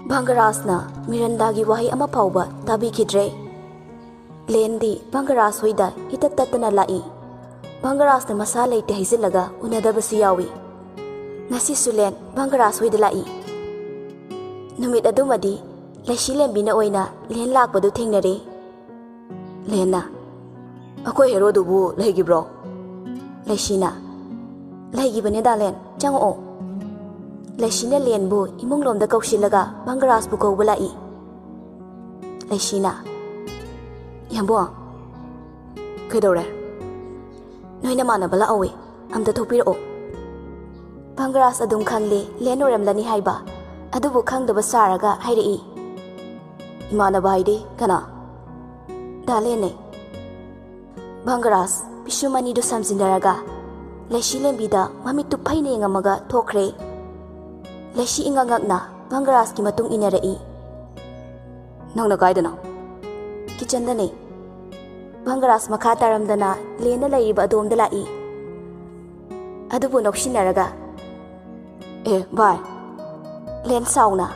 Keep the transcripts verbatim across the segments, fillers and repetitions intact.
ꯚꯪꯒꯔꯥꯖꯅ ꯃꯤꯔꯟꯗꯥꯒꯤ ꯋꯥꯍꯩ ꯑꯃ ꯐꯥꯎꯕ ꯇꯥꯕꯤꯈꯤꯗ꯭ꯔꯦ꯫ ꯂꯦꯟꯗꯤ ꯚꯪꯒꯔꯥꯖ ꯍꯣꯏꯗ ꯏꯇꯠ ꯇꯠꯇꯅ ꯂꯥꯛꯏ꯫ ꯚꯪꯒꯔꯥꯖꯅ ꯃꯁꯥ ꯂꯩꯇꯦ ꯍꯥꯏꯖꯤꯜꯂꯒ ꯎꯅꯗꯕꯁꯨ ꯌꯥꯎꯏ꯫ ꯉꯁꯤꯁꯨ ꯂꯦꯟ ꯚꯪꯒꯔꯥꯖ ꯍꯣꯏꯗ ꯂꯥꯛꯏ꯫ ꯅꯨꯃꯤꯠ ꯑꯗꯨꯃꯗꯤ ꯂꯩꯁꯤ ꯂꯦꯝꯕꯤꯅ ꯑꯣꯏꯅ ꯂꯦꯟ ꯂꯥꯛꯄꯗꯨ ꯊꯦꯡꯅꯔꯦ꯫ ꯂꯦꯟꯅ, "ꯑꯩꯈꯣꯏ ꯍꯦꯔꯣꯗꯨꯕꯨ ꯂꯩꯈꯤꯕ꯭ꯔꯣ?" ꯂꯩꯁꯤꯅ, "ꯂꯩꯈꯤꯕꯅꯦ ꯗꯥꯂꯦꯟ, ꯆꯪꯉꯛꯑꯣ꯫" ꯂꯩꯁꯤꯅ ꯂꯦꯟꯕꯨ ꯏꯃꯨꯡꯂꯣꯝꯗ ꯀꯧꯁꯤꯜꯂꯒ ꯚꯪꯒꯔꯥꯖꯄꯨ ꯀꯧꯕ ꯂꯥꯛꯏ꯫ ꯂꯩꯁꯤꯅ, "ꯌꯥꯝꯕꯣ, ꯀꯩꯗꯧꯔꯦ?" "ꯅꯣꯏ ꯅꯃꯥꯟꯅꯕ ꯂꯥꯛꯍꯧꯋꯦ, ꯑꯝꯇ ꯊꯣꯛꯄꯤꯔꯛꯑꯣ꯫" ꯚꯪꯒꯔꯥꯖ ꯑꯗꯨꯝ ꯈꯪꯂꯦ ꯂꯦꯟ ꯑꯣꯏꯔꯝꯂꯅꯤ ꯍꯥꯏꯕ, ꯑꯗꯨꯕꯨ ꯈꯪꯗꯕ ꯁꯥꯔꯒ ꯍꯥꯏꯔꯛꯏ꯫ "ꯏꯃꯥꯟꯅꯕ ꯍꯥꯏꯗꯤ ꯀꯅꯥ?" "ꯗꯥꯂꯦꯟꯅꯦ꯫" ꯚꯪꯒꯔꯥꯖ ꯄꯤꯁꯨꯝ ꯑꯅꯤꯗꯨ ꯁꯝꯖꯤꯟꯅꯔꯒ ꯂꯩꯁꯤ ꯂꯦꯝꯕꯤꯗ ꯃꯃꯤꯠꯇꯨ ꯐꯩꯅ ꯌꯦꯡꯉꯝꯃꯒ ꯊꯣꯛꯈ꯭ꯔꯦ꯫ ꯂꯩꯁꯤ ꯏꯉꯛ ꯉꯛꯅ ꯚꯪꯒꯔꯥꯖꯀꯤ ꯃꯇꯨꯡ ꯏꯟꯅꯔꯛꯏ꯫ "ꯅꯪꯅ ꯀꯥꯏꯗꯅꯣ?" "ꯀꯤꯆꯟꯗꯅꯦ꯫" ꯚꯪꯒꯔꯥꯖ ꯃꯈꯥ ꯇꯥꯔꯝꯗꯅ ꯂꯦꯟꯅ ꯂꯩꯔꯤꯕ ꯑꯗꯣꯝꯗ ꯂꯥꯛꯏ꯫ ꯑꯗꯨꯕꯨ ꯅꯣꯛꯁꯤꯟꯅꯔꯒ, "ꯑꯦ, ꯚꯥꯏ꯫" ꯂꯦꯟ ꯁꯥꯎꯅ,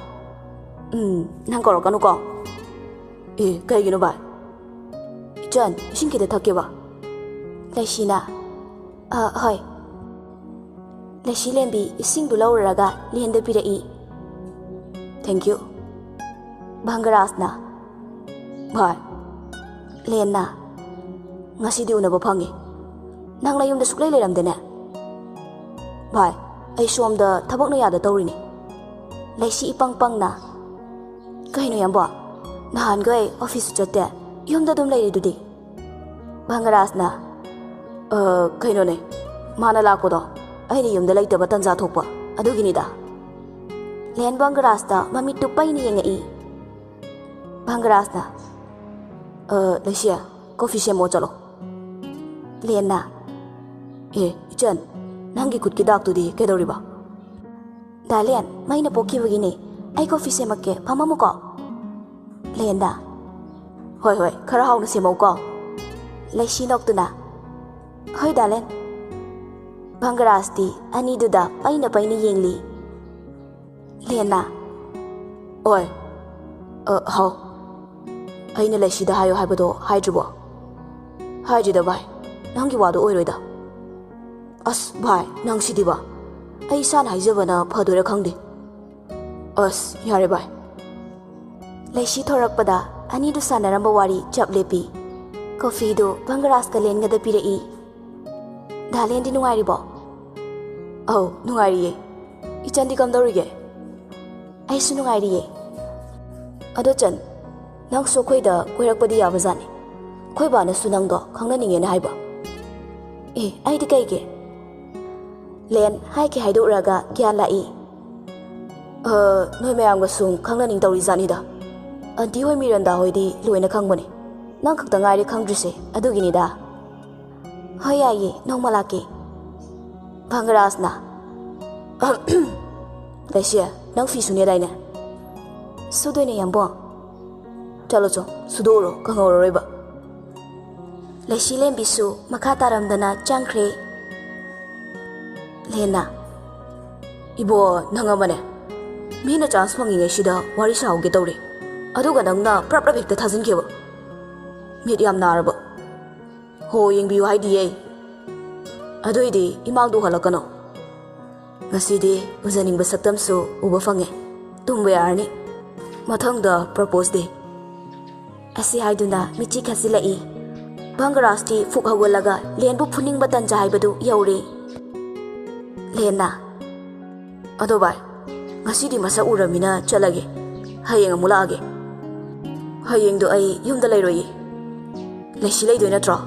"ꯎꯝ, ꯅꯪ ꯀꯧꯔꯛꯀꯅꯨꯀꯣ꯫" "ꯑꯦ, ꯀꯩꯒꯤꯅꯣ ꯚꯥꯏ?" "ꯏꯆꯟ, ꯏꯁꯤꯡ ꯈꯤꯇ ꯊꯛꯀꯦꯕ꯫" ꯂꯩꯁꯤꯅ, "ꯑ, ꯍꯣꯏ꯫" ꯂꯩꯁꯤ ꯂꯦꯝꯕꯤ ꯏꯁꯤꯡꯗꯨ ꯂꯧꯔꯨꯔꯒ ꯂꯦꯟꯗ ꯄꯤꯔꯛꯏ꯫ "Thank you꯫" ꯚꯪꯒꯔꯥꯖꯅ, "ꯚꯥꯏ꯫" ꯂꯦꯟꯅ, "ꯉꯁꯤꯗꯤ ꯎꯅꯕ ꯐꯪꯉꯤ꯫ ꯅꯪ ꯅꯌꯨꯝꯗ ꯁꯨꯛꯂꯩ ꯂꯩꯔꯝꯗꯦꯅꯦ꯫" "ꯚꯥꯏ, ꯑꯩ ꯁꯣꯝꯗ ꯊꯕꯛꯅ ꯌꯥꯗ ꯇꯧꯔꯤꯅꯤ꯫" ꯂꯩꯁꯤ ꯏꯄꯪ ꯄꯪꯅ, "ꯀꯩꯅꯣ ꯌꯥꯝꯕꯣ? ꯅꯍꯥꯟꯈꯩ ꯑꯣꯐꯤꯁꯁꯨ ꯆꯠꯇꯦ, ꯌꯨꯝꯗ ꯑꯗꯨꯝ ꯂꯩꯔꯤꯗꯨꯗꯤ?" ꯚꯪꯒꯔꯥꯖꯅ, "ꯑ, ꯀꯩꯅꯣꯅꯦ, ꯃꯥꯅ ꯂꯥꯛꯄꯗꯣ ꯑꯩꯅ ꯌꯨꯝꯗ ꯂꯩꯇꯕ ꯇꯟꯖꯥ ꯊꯣꯛꯄ, ꯑꯗꯨꯒꯤꯅꯤꯗ꯫" ꯂꯦꯟ ꯚꯪꯒꯔꯥꯖꯇ ꯃꯃꯤꯠꯇꯨ ꯄꯩꯅ ꯌꯦꯡꯉꯛꯏ꯫ ꯚꯪꯒꯔꯥꯖꯅ, "ꯑ, ꯂꯩꯁꯤ, ꯀꯣꯐꯤ ꯁꯦꯝꯃꯣ ꯆꯠꯂꯣ꯫" ꯂꯦꯟꯅ, "ꯑꯦ, ꯏꯆꯟ, ꯅꯪꯒꯤ ꯈꯨꯠꯀꯤ ꯗꯥꯛꯇꯨꯗꯤ ꯀꯩꯗꯧꯔꯤꯕ?" "ꯗꯥꯂꯦꯟ, ꯃꯩꯅ ꯄꯣꯛꯈꯤꯕꯒꯤꯅꯦ꯫ ꯑꯩ ꯀꯣꯐꯤ ꯁꯦꯝꯃꯛꯀꯦ, ꯐꯝꯃꯝꯃꯨꯀꯣ꯫" ꯂꯦꯟꯅ, "ꯍꯣꯏ, ꯍꯣꯏ, ꯈꯔ ꯍꯥꯎꯅ ꯁꯦꯝꯃꯧꯀꯣ꯫" ꯂꯩꯁꯤ ꯅꯣꯛꯇꯨꯅ, "ꯍꯣꯏ, ꯗꯥꯂꯦꯟ꯫" ꯚꯪꯒꯔꯥꯖꯇꯤ ꯑꯅꯤꯗꯨꯗ ꯄꯩꯅ ꯄꯩꯅ ꯌꯦꯡꯂꯤ꯫ ꯂꯦꯟꯅ, ꯑꯣꯏ꯫ ꯑ, ꯍꯥꯎ꯫ ꯑꯩꯅ ꯂꯩꯁꯤꯗ ꯍꯥꯏꯌꯣ ꯍꯥꯏꯕꯗꯣ ꯍꯥꯏꯗ꯭ꯔꯤꯕꯣ? ꯍꯥꯏꯗ꯭ꯔꯤꯗ ꯚꯥꯏ꯫ ꯅꯪꯒꯤ ꯋꯥꯗꯣ ꯑꯣꯏꯔꯣꯏꯗ꯫ ꯑꯁ ꯚꯥꯏ, ꯅꯪ ꯁꯤꯗꯤꯕ꯫ ꯑꯩ ꯏꯁꯥꯅ ꯍꯥꯏꯖꯕꯅ ꯐꯗꯣꯏꯔꯥ ꯈꯪꯗꯦ꯫ ꯑꯁ, ꯌꯥꯔꯦ ꯚꯥꯏ꯫ ꯂꯩꯁꯤ ꯊꯣꯔꯛꯄꯗ ꯑꯅꯤꯗꯨ ꯁꯥꯟꯅꯔꯝꯕ ꯋꯥꯔꯤ ꯆꯞ ꯂꯦꯞꯄꯤ꯫ ꯀꯣꯐꯤꯗꯨ ꯚꯪꯒꯔꯥꯖꯀ ꯂꯦꯟꯒꯗ ꯄꯤꯔꯛꯏ꯫ "ꯗꯥ ꯂꯦꯟꯗꯤ ꯅꯨꯡꯉꯥꯏꯔꯤꯕꯣ?" "ꯑꯧ, ꯅꯨꯡꯉꯥꯏꯔꯤꯌꯦ꯫ ꯏꯆꯟꯗꯤ ꯀꯝꯗꯧꯔꯤꯒꯦ?" "ꯑꯩꯁꯨ ꯅꯨꯡꯉꯥꯏꯔꯤꯌꯦ꯫ ꯑꯗꯣ ꯆꯟ, ꯅꯪꯁꯨ ꯑꯩꯈꯣꯏꯗ ꯀꯣꯏꯔꯛꯄꯗꯤ ꯌꯥꯕꯖꯥꯠꯅꯤ꯫ ꯑꯩꯈꯣꯏ ꯕꯥꯅꯁꯨ ꯅꯪꯗꯣ ꯈꯪꯅꯅꯤꯡꯉꯦꯅ ꯍꯥꯏꯕ꯫" "ꯑꯦ, ꯑꯩꯗꯤ ꯀꯩꯒꯤ?" ꯂꯦꯟ ꯍꯥꯏꯈꯤ ꯍꯥꯏꯗꯣꯛꯎꯔꯒ ꯒ꯭ꯌꯥꯟ ꯂꯥꯛꯏ꯫ "ꯑ, ꯅꯣꯏ ꯃꯌꯥꯝꯒ ꯁꯨꯝ ꯈꯪꯅꯅꯤꯡ ꯇꯧꯔꯤꯖꯥꯠꯅꯤꯗ꯫ ꯑꯟꯇꯤ ꯍꯣꯏ ꯃꯤꯔꯟꯗꯥ ꯍꯣꯏꯗꯤ ꯂꯣꯏꯅ ꯈꯪꯕꯅꯤ꯫ ꯅꯪ ꯈꯛꯇ ꯉꯥꯏꯔꯦ ꯈꯪꯗ꯭ꯔꯤꯁꯦ, ꯑꯗꯨꯒꯤꯅꯤꯗ꯫" "ꯍꯣꯏ, ꯌꯥꯏꯌꯦ, ꯅꯣꯡꯃ ꯂꯥꯛꯀꯦ꯫" ꯚꯪꯒꯔꯥꯖꯅ, "ꯂꯩꯁꯤ, ꯅꯪ ꯐꯤ ꯁꯨꯅꯦꯗꯥꯏꯅꯦ?" "ꯁꯨꯗꯣꯏꯅꯦ, ꯌꯥꯝꯕꯣ꯫" "ꯆꯠꯂꯣ ꯆꯣ, ꯁꯨꯗꯣꯛꯎꯔꯣ, ꯀꯪꯍꯧꯔꯔꯣꯏꯕ꯫" ꯂꯩꯁꯤ ꯂꯦꯝꯕꯤꯁꯨ ꯃꯈꯥ ꯇꯥꯔꯝꯗꯅ ꯆꯪꯈ꯭ꯔꯦ꯫ ꯂꯦꯟꯅ, "ꯏꯕꯣ, ꯅꯪ ꯑꯃꯅꯦ꯫ ꯃꯤꯅ ꯆꯥꯟꯁ ꯐꯪꯉꯤꯉꯩꯁꯤꯗ ꯋꯥꯔꯤ ꯁꯥꯍꯧꯒꯦ ꯇꯧꯔꯤ꯫ ꯑꯗꯨꯒ ꯅꯪꯅ ꯄ꯭ꯔꯞ ꯄ꯭ꯔꯞ ꯍꯦꯛꯇ ꯊꯥꯖꯤꯟꯈꯤꯕ꯫ ꯃꯤꯠ ꯌꯥꯝ ꯅꯥꯔꯕ꯫" "ꯍꯣ, ꯌꯦꯡꯕꯤꯌꯨ ꯍꯥꯏꯗꯤꯌꯦ꯫" "ꯑꯗꯨꯏꯗꯤ ꯏꯃꯥꯡꯗ ꯎꯍꯜꯂꯛꯀꯅꯣ꯫ ꯉꯁꯤꯗꯤ ꯎꯖꯅꯤꯡꯕ ꯁꯛꯇꯝꯁꯨ ꯎꯕ ꯐꯪꯉꯦ꯫ ꯇꯨꯝꯕ ꯌꯥꯔꯅꯤ꯫ ꯃꯊꯪꯗ ꯄ꯭ꯔꯄꯣꯁ ꯗꯦ꯫" ꯑꯁꯤ ꯍꯥꯏꯗꯨꯅ ꯃꯤꯠꯆꯤ ꯈꯠꯆꯤꯜꯂꯛꯏ꯫ ꯚꯪꯒꯔꯥꯖꯇꯤ ꯐꯨꯛ ꯍꯧꯒꯠꯂꯒ ꯂꯦꯟꯕꯨ ꯐꯨꯅꯤꯡꯕ ꯇꯟꯖꯥ ꯍꯥꯏꯕꯗꯨ ꯌꯧꯔꯦ꯫ ꯂꯦꯟꯅ, "ꯑꯗꯣ ꯚꯥꯏ, ꯉꯁꯤꯗꯤ ꯃꯁꯛ ꯎꯔꯃꯤꯅ ꯆꯠꯂꯒꯦ꯫ ꯍꯌꯦꯡ ꯑꯃꯨꯛ ꯂꯥꯛꯑꯒꯦ꯫" "ꯍꯌꯦꯡꯗꯣ ꯑꯩ ꯌꯨꯝꯗ ꯂꯩꯔꯣꯏꯌꯦ꯫ ꯂꯩꯁꯤ ꯂꯩꯗꯣꯏ ꯅꯠꯇ꯭ꯔꯣ?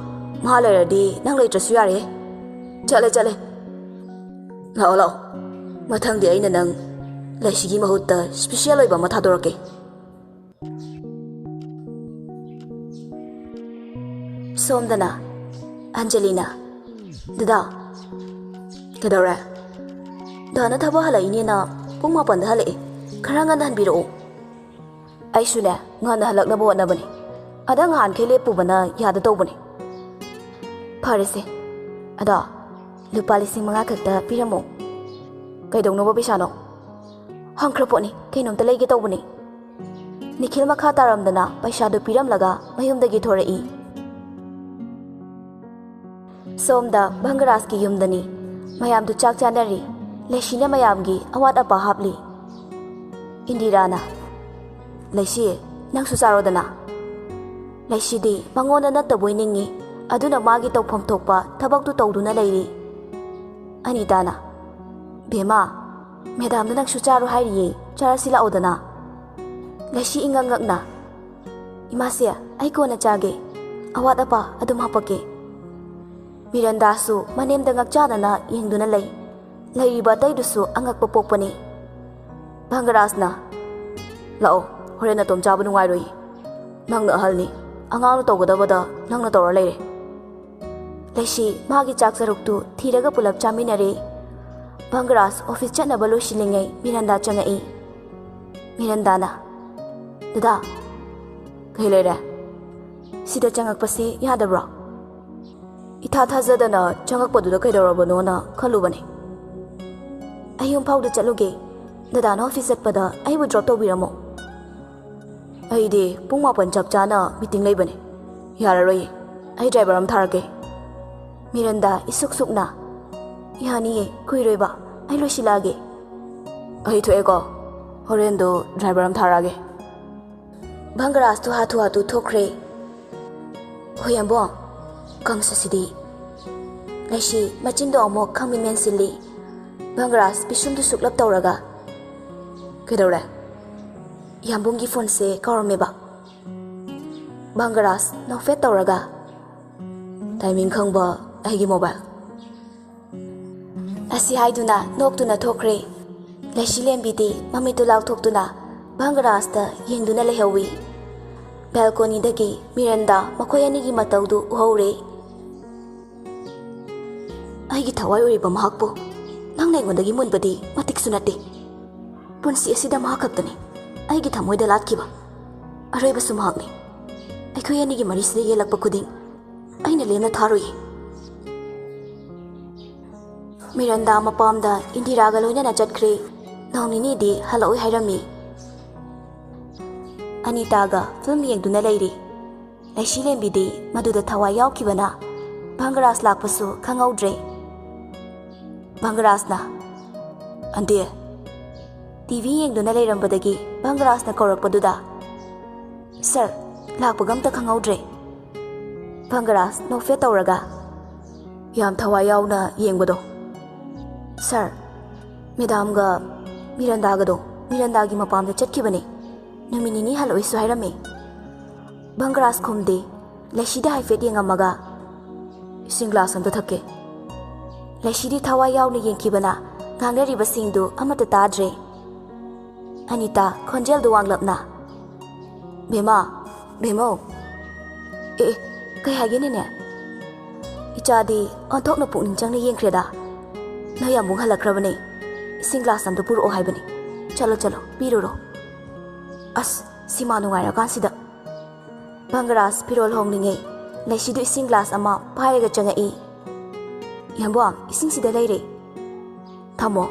ꯃꯥ ꯂꯩꯔꯗꯤ ꯅꯪ ꯂꯩꯇ꯭ꯔꯁꯨ ꯌꯥꯔꯦ꯫" "ꯆꯠꯂꯦ, ꯆꯠꯂꯦ꯫ ꯂꯥꯛꯑꯣ, ꯂꯥꯛꯑꯣ꯫ ꯃꯊꯪꯗꯤ ꯑꯩꯅ ꯅꯪ ꯂꯩꯁꯤꯒꯤ ꯃꯍꯨꯠꯇ ꯁ꯭ꯄꯤꯁꯦꯜ ꯑꯣꯏꯕ ꯑꯃ ꯊꯥꯗꯣꯔꯛꯀꯦ꯫" ꯁꯣꯝꯗꯅ ꯑꯟꯖꯂꯤꯅ, "ꯗꯗꯥ꯫" "ꯀꯩꯗꯧꯔꯦ?" "ꯗꯥꯅ ꯊꯕꯛ ꯍꯜꯂꯛꯏꯅꯦꯅ ꯄꯨꯡ ꯃꯥꯄꯟꯗ ꯍꯜꯂꯛꯑꯦ꯫ ꯈꯔ ꯉꯟꯅ ꯍꯟꯕꯤꯔꯛꯑꯣ꯫" "ꯑꯩꯁꯨꯅꯦ, ꯉꯟꯅ ꯍꯜꯂꯛꯅꯕ ꯍꯣꯠꯅꯕꯅꯦ꯫ ꯑꯗ ꯉꯍꯥꯟꯈꯩ ꯂꯦꯞꯄꯨꯕꯅ ꯌꯥꯗ ꯇꯧꯕꯅꯦ꯫" "ꯐꯔꯦꯁꯦ꯫ ꯑꯗꯣ ꯂꯨꯄꯥ ꯂꯤꯁꯤꯡ ꯃꯉꯥ ꯈꯛꯇ ꯄꯤꯔꯝꯃꯣ꯫" "ꯀꯩꯗꯧꯅꯕ ꯄꯩꯁꯥꯅꯣ?" ꯍꯪꯈ꯭ꯔ ꯄꯣꯠꯅꯤ, ꯀꯩꯅꯣꯝꯇ ꯂꯩꯒꯦ ꯇꯧꯕꯅꯤ꯫ ꯅꯤꯈꯤꯜ ꯃꯈꯥ ꯇꯥꯔꯝꯗꯅ ꯄꯩꯁꯥꯗꯨ ꯄꯤꯔꯝꯂꯒ ꯃꯌꯨꯝꯗꯒꯤ ꯊꯣꯔꯛꯏ꯫ ꯁꯣꯝꯗ ꯚꯪꯒꯔꯥꯖꯀꯤ ꯌꯨꯝꯗꯅꯤ꯫ ꯃꯌꯥꯝꯗꯨ ꯆꯥꯛ ꯆꯥꯅꯔꯤ꯫ ꯂꯩꯁꯤꯅ ꯃꯌꯥꯝꯒꯤ ꯑꯋꯥꯠ ꯑꯄꯥ ꯍꯥꯞꯂꯤ꯫ ꯏꯟꯗꯤꯔꯥꯅ, "ꯂꯩꯁꯤ, ꯅꯪꯁꯨ ꯆꯥꯔꯣꯗꯅ꯫" ꯂꯩꯁꯤꯗꯤ ꯃꯉꯣꯟꯗ ꯅꯠꯇꯕꯣꯏ ꯅꯤꯡꯏ꯫ ꯑꯗꯨꯅ ꯃꯥꯒꯤ ꯇꯧꯐꯝ ꯊꯣꯛꯄ ꯊꯕꯛꯇꯨ ꯇꯧꯗꯨꯅ ꯂꯩꯔꯤ꯫ ꯑꯅꯤꯇꯥꯅ, "ꯕꯦꯝꯃ, ꯃꯦꯗꯥꯝꯗ ꯅꯪꯁꯨ ꯆꯥꯔꯣ ꯍꯥꯏꯔꯤꯌꯦ, ꯆꯥꯔꯁꯤ ꯂꯥꯛꯑꯣꯗꯅ꯫" ꯂꯩꯁꯤ ꯏꯉꯛ ꯉꯛꯅ, "ꯏꯃꯥꯁꯦ, ꯑꯩ ꯀꯣꯟꯅ ꯆꯥꯒꯦ, ꯑꯋꯥꯠ ꯑꯄꯥ ꯑꯗꯨꯝ ꯍꯥꯄꯛꯀꯦ꯫" ꯃꯤꯔꯟꯗꯥꯁꯨ ꯃꯅꯦꯝꯗ ꯉꯛꯆꯥꯅꯅ ꯌꯦꯡꯗꯨꯅ ꯂꯩ꯫ ꯂꯩꯔꯤꯕ ꯑꯇꯩꯗꯨꯁꯨ ꯑꯉꯛꯄ ꯄꯣꯛꯄꯅꯤ꯫ ꯚꯪꯒꯔꯥꯖꯅ, "ꯂꯥꯛꯑꯣ, ꯍꯣꯔꯦꯟ ꯅꯇꯣꯝ ꯆꯥꯕ ꯅꯨꯡꯉꯥꯏꯔꯣꯏ꯫ ꯅꯪꯅ ꯑꯍꯜꯅꯤ, ꯑꯉꯥꯡꯅ ꯇꯧꯒꯗꯕꯗ ꯅꯪꯅ ꯇꯧꯔ ꯂꯩꯔꯦ꯫" ꯂꯩꯁꯤ ꯃꯥꯒꯤ ꯆꯥꯛ ꯆꯔꯨꯛꯇꯨ ꯊꯤꯔꯒ ꯄꯨꯂꯞ ꯆꯥꯃꯤꯟꯅꯔꯦ꯫ ꯚꯪꯒꯔꯥꯖ ꯑꯣꯐꯤꯁ ꯆꯠꯅꯕ ꯂꯣꯏꯁꯤꯜꯂꯤꯉꯩ ꯃꯤꯔꯟꯗꯥ ꯆꯪꯉꯛꯏ꯫ ꯃꯤꯔꯟꯗꯥꯅ, "ꯗꯗꯥ, ꯀꯩ ꯂꯩꯔꯦ? ꯁꯤꯗ ꯆꯪꯉꯛꯄꯁꯤ ꯌꯥꯗꯕ꯭ꯔꯣ?" "ꯏꯊꯥ ꯊꯥꯖꯗꯅ ꯆꯪꯉꯛꯄꯗꯨꯗ ꯀꯩꯗꯧꯔꯕꯅꯣꯅ ꯈꯜꯂꯨꯕꯅꯦ꯫ ꯑꯩ ꯌꯨꯝ ꯐꯥꯎꯗ ꯆꯠꯂꯨꯒꯦ꯫ ꯗꯗꯥꯅ ꯑꯣꯐꯤꯁ ꯆꯠꯄꯗ ꯑꯩꯕꯨ ꯗ꯭ꯔꯣꯞ ꯇꯧꯕꯤꯔꯝꯃꯣ꯫" "ꯑꯩꯗꯤ ꯄꯨꯡ ꯃꯥꯄꯟ ꯆꯞ ꯆꯥꯅ ꯃꯤꯇꯤꯡ ꯂꯩꯕꯅꯦ꯫ ꯌꯥꯔꯔꯣꯏꯌꯦ꯫ ꯑꯩ ꯗ꯭ꯔꯥꯏꯚꯔ ꯑꯃ ꯊꯥꯔꯛꯀꯦ꯫" ꯃꯤꯔꯟꯗꯥ ꯏꯁꯨꯛ ꯁꯨꯛꯅ, "ꯌꯥꯅꯤꯌꯦ, ꯀꯨꯏꯔꯣꯏꯕ꯫ ꯑꯩ ꯂꯣꯏꯁꯤꯜꯂꯛꯑꯒꯦ꯫" "ꯑꯩ ꯊꯣꯛꯑꯦꯀꯣ꯫ ꯍꯣꯔꯦꯟꯗꯣ ꯗ꯭ꯔꯥꯏꯚꯔ ꯑꯃ ꯊꯥꯔꯛꯑꯒꯦ꯫" ꯚꯪꯒꯔꯥꯖꯇꯨ ꯍꯥꯊꯨ ꯍꯥꯊꯨ ꯊꯣꯛꯈ꯭ꯔꯦ꯫ "ꯍꯣꯏ, ꯑꯝꯕꯣ, ꯀꯪꯁ ꯑꯁꯤꯗꯤ꯫" ꯂꯩꯁꯤ ꯃꯆꯤꯟꯗꯣ ꯑꯃꯨꯛ ꯈꯪꯃꯤ ꯃꯦꯟꯁꯤꯜꯂꯤ꯫ ꯚꯪꯒꯔꯥꯖ ꯄꯤꯁꯨꯝꯗꯨ ꯁꯨꯛꯂꯞ ꯇꯧꯔꯒ, "ꯀꯩꯗꯧꯔꯦ?" "ꯌꯥꯝꯕꯨꯡꯒꯤ ꯐꯣꯟꯁꯦ ꯀꯥꯎꯔꯝꯃꯦꯕ꯫" ꯚꯪꯒꯔꯥꯖ ꯅꯣꯛꯐꯦꯠ ꯇꯧꯔꯒ, "ꯇꯥꯏꯃꯤꯡ ꯈꯪꯕ ꯑꯩꯒꯤ ꯃꯣꯕꯥꯏꯜ꯫" ꯑꯁꯤ ꯍꯥꯏꯗꯨꯅ ꯅꯣꯛꯇꯨꯅ ꯊꯣꯛꯈ꯭ꯔꯦ꯫ ꯂꯩꯁꯤꯂꯦꯝꯕꯤꯗꯤ ꯃꯃꯤꯠꯇꯨ ꯂꯥꯎꯊꯣꯛꯇꯨꯅ ꯚꯪꯒꯔꯥꯖꯇ ꯌꯦꯡꯗꯨꯅ ꯂꯩꯍꯧꯏ꯫ ꯕꯦꯜꯀꯣꯅꯤꯗꯒꯤ ꯃꯤꯔꯟꯗꯥ ꯃꯈꯣꯏ ꯑꯅꯤꯒꯤ ꯃꯇꯧꯗꯨ ꯎꯍꯧꯔꯦ꯫ "ꯑꯩꯒꯤ ꯊꯋꯥꯏ ꯑꯣꯏꯔꯤꯕ ꯃꯍꯥꯛꯄꯨ ꯅꯪꯅ ꯑꯩꯉꯣꯟꯗꯒꯤ ꯃꯨꯟꯕꯗꯤ ꯃꯇꯤꯛꯁꯨ ꯅꯠꯇꯦ꯫ ꯄꯨꯟꯁꯤ ꯑꯁꯤꯗ ꯃꯍꯥꯛ ꯈꯛꯇꯅꯤ ꯑꯩꯒꯤ ꯊꯃꯣꯏꯗ ꯂꯥꯠꯈꯤꯕ꯫ ꯑꯔꯣꯏꯕꯁꯨ ꯃꯍꯥꯛꯅꯤ꯫ ꯑꯩꯈꯣꯏ ꯑꯅꯤꯒꯤ ꯃꯔꯤꯁꯤꯗ ꯌꯦꯜꯂꯛꯄ ꯈꯨꯗꯤꯡ ꯑꯩꯅ ꯂꯦꯝꯅ ꯊꯥꯔꯣꯏꯌꯦ꯫" ꯃꯤꯔꯟꯗꯥ ꯃꯄꯥꯝꯗ ꯏꯟꯗꯤꯔꯥꯒ ꯂꯣꯏꯅꯅ ꯆꯠꯈ꯭ꯔꯦ꯫ ꯅꯣꯡ ꯅꯤꯅꯤꯗꯤ ꯍꯜꯂꯛꯑꯣꯏ ꯍꯥꯏꯔꯝꯃꯤ꯫ ꯑꯅꯤꯇꯥꯒ ꯐꯤꯂꯝ ꯌꯦꯡꯗꯨꯅ ꯂꯩꯔꯤ꯫ ꯂꯩꯁꯤꯂꯦꯝꯕꯤꯗꯤ ꯃꯗꯨꯗ ꯊꯋꯥꯏ ꯌꯥꯎꯈꯤꯕꯅ ꯚꯪꯒꯔꯥꯖ ꯂꯥꯛꯄꯁꯨ ꯈꯪꯍꯧꯗ꯭ꯔꯦ꯫ ꯚꯪꯒꯔꯥꯖꯅ, "ꯑꯟꯗꯦ!" ꯇꯤꯚꯤ ꯌꯦꯡꯗꯨꯅ ꯂꯩꯔꯝꯕꯗꯒꯤ ꯚꯪꯒꯔꯥꯖꯅ ꯀꯧꯔꯛꯄꯗꯨꯗ, "ꯁꯥꯔ, ꯂꯥꯛꯄꯒ ꯑꯝꯇ ꯈꯪꯍꯧꯗ꯭ꯔꯦ꯫" ꯚꯪꯒꯔꯥꯖ ꯅꯣꯛꯐꯦꯠ ꯇꯧꯔꯒ, "ꯌꯥꯝ ꯊꯋꯥꯏ ꯌꯥꯎꯅ ꯌꯦꯡꯕꯗꯣ꯫" "ꯁꯥꯔ, ꯃꯦꯗꯥꯝꯒ ꯃꯤꯔꯟꯗꯥꯒꯗꯣ ꯃꯤꯔꯟꯗꯥꯒꯤ ꯃꯄꯥꯝꯗ ꯆꯠꯈꯤꯕꯅꯦ꯫ ꯅꯨꯃꯤꯠ ꯅꯤꯅꯤ ꯍꯜꯂꯛꯑꯣꯏꯁꯨ ꯍꯥꯏꯔꯝꯃꯦ꯫" ꯚꯪꯒꯔꯥꯖ ꯈꯨꯝꯗꯦ꯫ ꯂꯩꯁꯤꯗ ꯍꯥꯏꯐꯦꯠ ꯌꯦꯡꯉꯝꯃꯒ, "ꯏꯁꯤꯡ ꯒ꯭ꯂꯥꯁ ꯑꯝꯇ ꯊꯛꯀꯦ꯫" ꯂꯩꯁꯤꯗꯤ ꯊꯋꯥꯏ ꯌꯥꯎꯅ ꯌꯦꯡꯈꯤꯕꯅ ꯉꯥꯡꯅꯔꯤꯕꯁꯤꯡꯗꯨ ꯑꯃꯠꯇ ꯇꯥꯗ꯭ꯔꯦ꯫ ꯑꯅꯤꯇꯥ ꯈꯣꯟꯖꯦꯜꯗꯨ ꯋꯥꯡꯂꯞꯅ, "ꯕꯦꯝꯃ, ꯕꯦꯝꯃꯧ꯫" "ꯑꯦ, ꯑꯦ, ꯀꯩ ꯍꯥꯏꯒꯦ ꯅꯦꯅꯦ?" "ꯏꯆꯥꯗꯤ ꯑꯣꯟꯊꯣꯛꯅ ꯄꯨꯛꯅꯤꯡ ꯆꯪꯅ ꯌꯦꯡꯈ꯭ꯔꯦꯗ꯫ ꯅꯣꯏ ꯑꯃꯨꯛ ꯍꯜꯂꯛꯈ꯭ꯔꯕꯅꯦ꯫ ꯏꯁꯤꯡ ꯒ꯭ꯂꯥꯁ ꯑꯝꯇ ꯄꯨꯔꯛꯑꯣ ꯍꯥꯏꯕꯅꯤ꯫ ꯆꯠꯂꯣ, ꯆꯠꯂꯣ, ꯄꯤꯔꯨꯔꯣ꯫" ꯑꯁ, ꯁꯤꯃꯥ ꯅꯨꯡꯉꯥꯏꯔꯀꯥꯟꯁꯤꯗ꯫ ꯚꯪꯒꯔꯥꯖ ꯐꯤꯔꯣꯜ ꯍꯣꯡꯂꯤꯉꯩ ꯂꯩꯁꯤꯗꯨ ꯏꯁꯤꯡ ꯒ꯭ꯂꯥꯁ ꯑꯃ ꯄꯥꯏꯔꯒ ꯆꯪꯉꯛꯏ꯫ "ꯌꯥꯝꯕ꯭ꯋꯥꯡ, ꯏꯁꯤꯡꯁꯤꯗ ꯂꯩꯔꯦ꯫ ꯊꯝꯃꯣ꯫"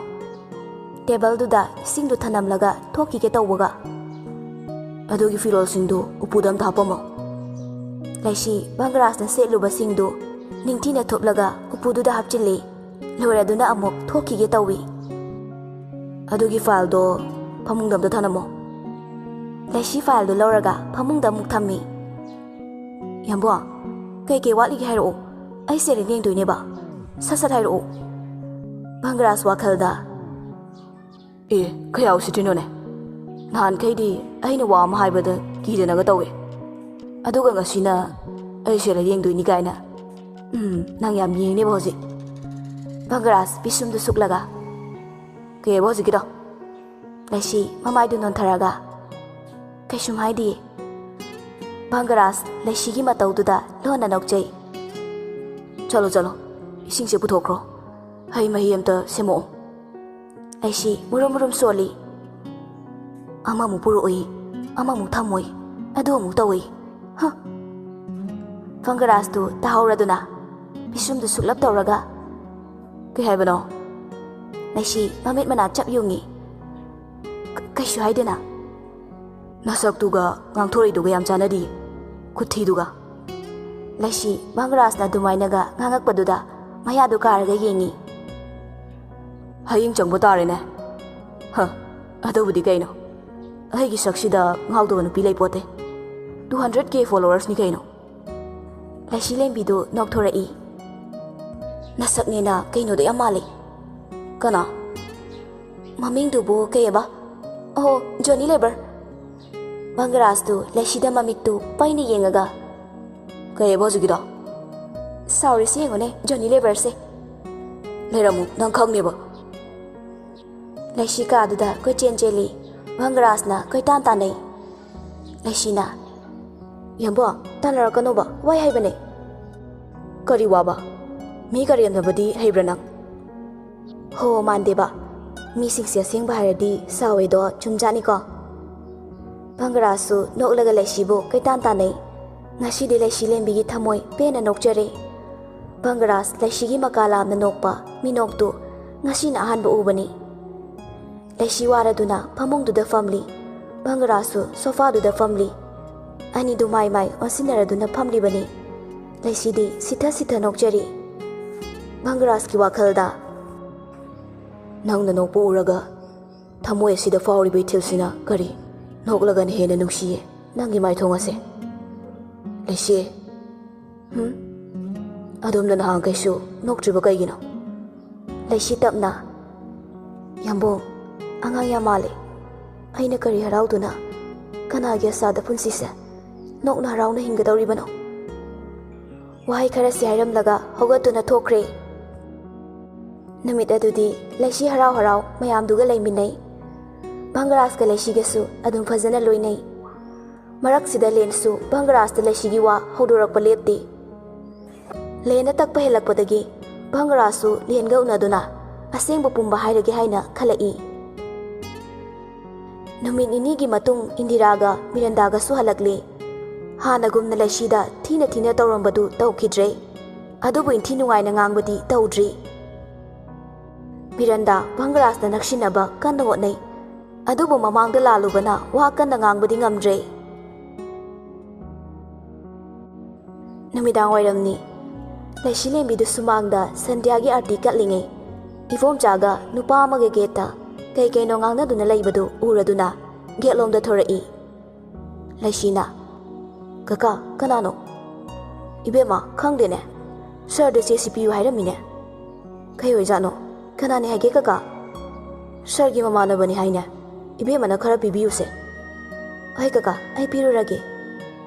ꯇꯦꯕꯜꯗꯨꯗ ꯏꯁꯤꯡꯗꯨ ꯊꯅꯝꯂꯒ ꯊꯣꯛꯈꯤꯒꯦ ꯇꯧꯕꯒ, "ꯑꯗꯨꯒꯤ ꯐꯤꯔꯣꯜꯁꯤꯡꯗꯨ ꯎꯄꯨꯗ ꯑꯝꯇ ꯍꯥꯞꯄꯝꯃꯣ꯫" ꯂꯩꯁꯤ ꯚꯪꯒꯔꯥꯖꯅ ꯁꯦꯠꯂꯨꯕꯁꯤꯡꯗꯨ ꯅꯤꯡꯊꯤꯅ ꯊꯨꯞꯂꯒ ꯎꯄꯨꯗꯨꯗ ꯍꯥꯞꯆꯤꯜꯂꯤ꯫ ꯂꯣꯏꯔꯗꯨꯅ ꯑꯃꯨꯛ ꯊꯣꯛꯈꯤꯒꯦ ꯇꯧꯏ꯫ "ꯑꯗꯨꯒꯤ ꯐꯥꯏꯜꯗꯣ ꯐꯃꯨꯡꯗ ꯑꯝꯇ ꯊꯅꯝꯃꯣ꯫" ꯂꯩꯁꯤ ꯐꯥꯏꯜꯗꯨ ꯂꯧꯔꯒ ꯐꯃꯨꯡꯗ ꯑꯃꯨꯛ ꯊꯝꯃꯤ꯫ "ꯌꯥꯝꯕ꯭ꯋꯥꯡ, ꯀꯩꯀꯩ ꯋꯥꯠꯂꯤꯒꯦ ꯍꯥꯏꯔꯛꯑꯣ꯫ ꯑꯩ ꯁꯦꯔꯦꯜ ꯌꯦꯡꯗꯣꯏꯅꯦꯕ꯫ ꯁꯠ ꯁꯠ ꯍꯥꯏꯔꯛꯑꯣ꯫" ꯚꯪꯒꯔꯥꯖ ꯋꯥꯈꯜꯗ, "ꯑꯦ, ꯈꯌꯥꯎ ꯁꯤꯠꯇ꯭ꯔꯤꯅꯣꯅꯦ? ꯅꯍꯥꯟꯈꯩꯗꯤ ꯑꯩꯅ ꯋꯥ ꯑꯃ ꯍꯥꯏꯕꯗ ꯀꯤꯗꯅꯒ ꯇꯧꯋꯦ꯫ ꯑꯗꯨꯒ ꯉꯁꯤꯅ ꯑꯩ ꯁꯦꯔꯦꯜ ꯌꯦꯡꯗꯣꯏꯅꯤ ꯀꯥꯏꯅ꯫ ꯎꯝ, ꯅꯪ ꯌꯥꯝ ꯌꯦꯡꯅꯦꯕ ꯍꯧꯖꯤꯛ꯫" ꯚꯪꯒꯔꯥꯖ ꯄꯤꯁꯨꯝꯗꯨ ꯁꯨꯛꯂꯒ, "ꯀꯩ ꯍꯥꯏꯕ ꯍꯧꯖꯤꯛꯀꯤꯗꯣ?" ꯂꯩꯁꯤ ꯃꯃꯥꯏꯗꯨ ꯅꯣꯟꯊꯔꯒ, "ꯀꯩꯁꯨꯝ ꯍꯥꯏꯗꯤꯌꯦ꯫" ꯚꯪꯒꯔꯥꯖ ꯂꯩꯁꯤꯒꯤ ꯃꯇꯧꯗꯨꯗ ꯂꯣꯟꯅ ꯅꯣꯛꯆꯩ꯫ "ꯆꯠꯂꯣ, ꯆꯠꯂꯣ, ꯏꯁꯤꯡꯁꯦ ꯄꯨꯊꯣꯛꯈ꯭ꯔꯣ꯫ ꯍꯩ ꯃꯍꯤ ꯑꯝꯇ ꯁꯦꯝꯃꯛꯑꯣ꯫" ꯂꯩꯁꯤ ꯃꯨꯔꯨꯝ ꯃꯨꯔꯨꯝ ꯁꯣꯜꯂꯤ꯫ "ꯑꯃꯃꯨꯛ ꯄꯨꯔꯛꯎꯏ, ꯑꯃꯃꯨꯛ ꯊꯝꯃꯨꯏ, ꯑꯗꯨ ꯑꯃꯨꯛ ꯇꯧꯏ꯫ ꯍ!" ꯚꯪꯒꯔꯥꯖꯇꯨ ꯇꯥꯍꯧꯔꯗꯨꯅ ꯄꯤꯁꯨꯝꯗꯨ ꯁꯨꯛꯂꯞ ꯇꯧꯔꯒ, "ꯀꯩ ꯍꯥꯏꯕꯅꯣ?" ꯂꯩꯁꯤ ꯃꯃꯤꯠ ꯃꯅꯥ ꯆꯞ ꯌꯨꯡꯉꯤ꯫ ꯀꯩꯁꯨ ꯍꯥꯏꯗꯦꯅ꯫ ꯅꯁꯛꯇꯨꯒ ꯉꯥꯡꯊꯣꯔꯛꯏꯗꯨꯒ ꯌꯥꯝ ꯆꯥꯟꯅꯗꯤꯌꯦ꯫ ꯈꯨꯊꯤꯗꯨꯒ꯫ ꯂꯩꯁꯤ ꯚꯪꯒꯔꯥꯖꯅ ꯑꯗꯨꯃꯥꯏꯅꯒ ꯉꯥꯡꯉꯛꯄꯗꯨꯗ ꯃꯌꯥꯗꯨ ꯀꯥꯔꯒ ꯌꯦꯡꯉꯤ꯫ ꯍꯌꯦꯡ ꯆꯪꯕ ꯇꯥꯔꯦꯅꯦ꯫ ꯍ, ꯑꯗꯨꯕꯨꯗꯤ ꯀꯩꯅꯣ? ꯑꯩꯒꯤ ꯁꯛꯁꯤꯗ ꯉꯥꯎꯗꯕ ꯅꯨꯄꯤ ꯂꯩꯄꯣꯠꯇꯦ꯫ Two hundred K followersꯅꯤ ꯀꯩꯅꯣ꯫ ꯂꯩꯁꯤ ꯂꯦꯝꯕꯤꯗꯨ ꯅꯣꯛꯊꯣꯔꯛꯏ꯫ ꯅꯁꯛꯅꯦꯅ ꯀꯩꯅꯣꯗꯣ ꯌꯥꯝ ꯃꯥꯜꯂꯤ꯫ ꯀꯅꯥ? ꯃꯃꯤꯡꯗꯨꯕꯨ ꯀꯩꯑꯕ? ꯑꯣ, ꯖꯣꯅꯤ ꯂꯦꯕꯔ꯫ ꯚꯪꯒꯔꯥꯖꯇꯨ ꯂꯩꯁꯤꯗ ꯃꯃꯤꯠꯇꯨ ꯄꯩꯅ ꯌꯦꯡꯉꯒ, ꯀꯩꯑꯕ ꯍꯧꯖꯤꯛꯀꯤꯗꯣ? ꯁꯥꯎꯔꯤꯁꯤ ꯌꯦꯡꯉꯨꯅꯦ, ꯖꯣꯅꯤ ꯂꯦꯕꯔꯁꯦ꯫ ꯂꯩꯔꯝꯃꯨ, ꯅꯪ ꯈꯪꯅꯦꯕ꯫ ꯂꯩꯁꯤ ꯀꯥꯗꯨꯗ ꯀꯣꯏꯆꯦꯟ ꯆꯦꯜꯂꯤ꯫ ꯚꯪꯒꯔꯥꯖꯅ ꯀꯣꯏꯇꯥꯟ ꯇꯥꯟꯅꯩ꯫ ꯂꯩꯁꯤꯅ, ꯌꯥꯝꯕꯣ, ꯇꯥꯟꯅꯔꯛꯀꯅꯣꯕ, ꯋꯥꯏ ꯍꯥꯏꯕꯅꯦ꯫ ꯀꯔꯤ ꯋꯥꯕ? ꯃꯤ ꯀꯔꯦꯝꯅꯕꯗꯤ ꯍꯩꯕ꯭ꯔꯥ ꯅꯪ? ꯍꯣ, ꯃꯥꯟꯗꯦꯕ꯫ ꯃꯤꯁꯤꯡꯁꯦ ꯑꯁꯦꯡꯕ ꯍꯥꯏꯔꯗꯤ ꯁꯥꯎꯋꯦꯗꯣ ꯆꯨꯝꯖꯥꯠꯅꯤꯀꯣ꯫ ꯚꯪꯒꯔꯥꯖꯁꯨ ꯅꯣꯛꯂꯒ ꯂꯩꯁꯤꯕꯨ ꯀꯣꯏꯇꯥꯟ ꯇꯥꯟꯅꯩ꯫ ꯉꯁꯤꯗꯤ ꯂꯩꯁꯤ ꯂꯦꯝꯕꯤꯒꯤ ꯊꯃꯣꯏ ꯄꯦꯟꯅ ꯅꯣꯛꯆꯔꯦ꯫ ꯚꯪꯒꯔꯥꯖ ꯂꯩꯁꯤꯒꯤ ꯃꯀꯥ ꯂꯥꯝꯅ ꯅꯣꯛꯄ ꯃꯤꯅꯣꯛꯇꯨ ꯉꯁꯤꯅ ꯑꯍꯥꯟꯕ ꯎꯕꯅꯤ꯫ ꯂꯩꯁꯤ ꯋꯥꯔꯗꯨꯅ ꯐꯃꯨꯡꯗꯨꯗ ꯐꯝꯂꯤ꯫ ꯚꯪꯒꯔꯥꯖꯁꯨ ꯁꯣꯐꯥꯗꯨꯗ ꯐꯝꯂꯤ꯫ ꯑꯅꯤꯗꯨ ꯃꯥꯏ ꯃꯥꯏ ꯑꯣꯟꯁꯤꯟꯅꯔꯗꯨꯅ ꯐꯝꯂꯤꯕꯅꯤ꯫ ꯂꯩꯁꯤꯗꯤ ꯁꯤꯊ ꯁꯤꯊ ꯅꯣꯛꯆꯔꯤ꯫ ꯚꯪꯒꯔꯥꯖꯀꯤ ꯋꯥꯈꯜꯗ, ꯅꯪꯅ ꯅꯣꯛꯄ ꯎꯔꯒ ꯊꯃꯣꯏ ꯑꯁꯤꯗ ꯐꯥꯎꯔꯤꯕ ꯏꯊꯤꯜꯁꯤꯅ ꯀꯔꯤ? ꯅꯣꯛꯂꯒꯅ ꯍꯦꯟꯅ ꯅꯨꯡꯁꯤꯌꯦ ꯅꯪꯒꯤ ꯃꯥꯏꯊꯣꯡ ꯑꯁꯦ꯫ ꯂꯩꯁꯤ꯫ ꯍꯨꯝ? ꯑꯗꯣꯝꯅ ꯅꯍꯥꯟꯈꯩꯁꯨ ꯅꯣꯛꯇ꯭ꯔꯤꯕ ꯀꯩꯒꯤꯅꯣ? ꯂꯩꯁꯤ ꯇꯞꯅ, ꯌꯥꯝꯕꯨꯡ, ꯑꯉꯥꯡ ꯌꯥꯝ ꯃꯥꯜꯂꯦ꯫ ꯑꯩꯅ ꯀꯔꯤ ꯍꯔꯥꯎꯗꯨꯅ ꯀꯅꯥꯒꯤ ꯑꯁꯥꯗ ꯄꯨꯟꯁꯤꯁꯦ ꯅꯣꯛꯅ ꯍꯔꯥꯎꯅ ꯍꯤꯡꯒꯗꯧꯔꯤꯕꯅꯣ? ꯋꯥꯍꯩ ꯈꯔꯁꯤ ꯍꯥꯏꯔꯝꯂꯒ ꯍꯧꯒꯠꯇꯨꯅ ꯊꯣꯛꯈ꯭ꯔꯦ꯫ ꯅꯨꯃꯤꯠ ꯑꯗꯨꯗꯤ ꯂꯩꯁꯤ ꯍꯔꯥꯎ ꯍꯔꯥꯎ ꯃꯌꯥꯝꯗꯨꯒ ꯂꯩꯃꯤꯟꯅꯩ꯫ ꯚꯪꯒꯔꯥꯖꯀ ꯂꯩꯁꯤꯒꯁꯨ ꯑꯗꯨꯝ ꯐꯖꯅ ꯂꯣꯏꯅꯩ꯫ ꯃꯔꯛꯁꯤꯗ ꯂꯦꯟꯁꯨ ꯚꯪꯒꯔꯥꯖꯇ ꯂꯩꯁꯤꯒꯤ ꯋꯥ ꯍꯧꯗꯣꯔꯛꯄ ꯂꯦꯞꯇꯦ꯫ ꯂꯦꯟꯅ ꯇꯛꯄ ꯍꯦꯜꯂꯛꯄꯗꯒꯤ ꯚꯪꯒꯔꯥꯖꯁꯨ ꯂꯦꯟꯒ ꯎꯅꯗꯨꯅ ꯑꯁꯦꯡꯕ ꯄꯨꯝꯕ ꯍꯥꯏꯔꯒꯦ ꯍꯥꯏꯅ ꯈꯜꯂꯛꯏ꯫ ꯅꯨꯃꯤꯠ ꯅꯤꯅꯤꯒꯤ ꯃꯇꯨꯡ ꯏꯟꯗꯤꯔꯥꯒ ꯃꯤꯔꯟꯗꯥꯒꯁꯨ ꯍꯜꯂꯛꯂꯦ꯫ ꯍꯥꯟꯅꯒꯨꯝꯅ ꯂꯩꯁꯤꯗ ꯊꯤꯅ ꯊꯤꯅ ꯇꯧꯔꯝꯕꯗꯨ ꯇꯧꯈꯤꯗ꯭ꯔꯦ꯫ ꯑꯗꯨꯕꯨ ꯏꯟꯊꯤ ꯅꯨꯡꯉꯥꯏꯅ ꯉꯥꯡꯕꯗꯤ ꯇꯧꯗ꯭ꯔꯤ꯫ ꯃꯤꯔꯟꯗꯥ ꯚꯪꯒꯔꯥꯖꯅ ꯅꯛꯁꯤꯟꯅꯕ ꯀꯟꯅ ꯍꯣꯠꯅꯩ꯫ ꯑꯗꯨꯕꯨ ꯃꯃꯥꯡꯗ ꯂꯥꯜꯂꯨꯕꯅ ꯋꯥ ꯀꯟꯅ ꯉꯥꯡꯕꯗꯤ ꯉꯝꯗ꯭ꯔꯦ꯫ ꯅꯨꯃꯤꯗꯥꯡ ꯋꯥꯏꯔꯝꯅꯤ꯫ ꯂꯩꯁꯤ ꯂꯦꯝꯕꯤꯗꯨ ꯁꯨꯃꯥꯡꯗ ꯁꯟꯙ꯭ꯌꯥꯒꯤ ꯑꯥꯔꯇꯤ ꯀꯠꯂꯤꯉꯩ ꯏꯕꯣꯝꯆꯥꯒ ꯅꯨꯄꯥ ꯑꯃꯒ ꯒꯦꯠꯇ ꯀꯩ ꯀꯩꯅꯣ ꯉꯥꯡꯅꯗꯨꯅ ꯂꯩꯕꯗꯨ ꯎꯔꯗꯨꯅ ꯒꯦꯠꯂꯣꯝꯗ ꯊꯣꯔꯛꯏ꯫ ꯂꯩꯁꯤꯅ, "ꯀꯀꯥ, ꯀꯅꯥꯅꯣ?" "ꯏꯕꯦꯝꯃ, ꯈꯪꯗꯦꯅꯦ꯫ ꯁꯥꯔꯗ ꯆꯦ ꯁꯤ ꯄꯤꯌꯨ ꯍꯥꯏꯔꯝꯃꯤꯅꯦ꯫ ꯀꯩ ꯑꯣꯏꯖꯥꯠꯅꯣ? ꯀꯅꯥꯅꯦ ꯍꯥꯏꯒꯦ ꯀꯀꯥ?" "ꯁꯥꯔꯒꯤ ꯃꯃꯥꯟꯅꯕꯅꯤ ꯍꯥꯏꯅꯦ꯫ ꯏꯕꯦꯝꯃꯅ ꯈꯔ ꯄꯤꯕꯤꯌꯨꯁꯦ꯫" "ꯍꯣꯏ ꯀꯀꯥ, ꯑꯩ ꯄꯤꯔꯨꯔꯒꯦ꯫"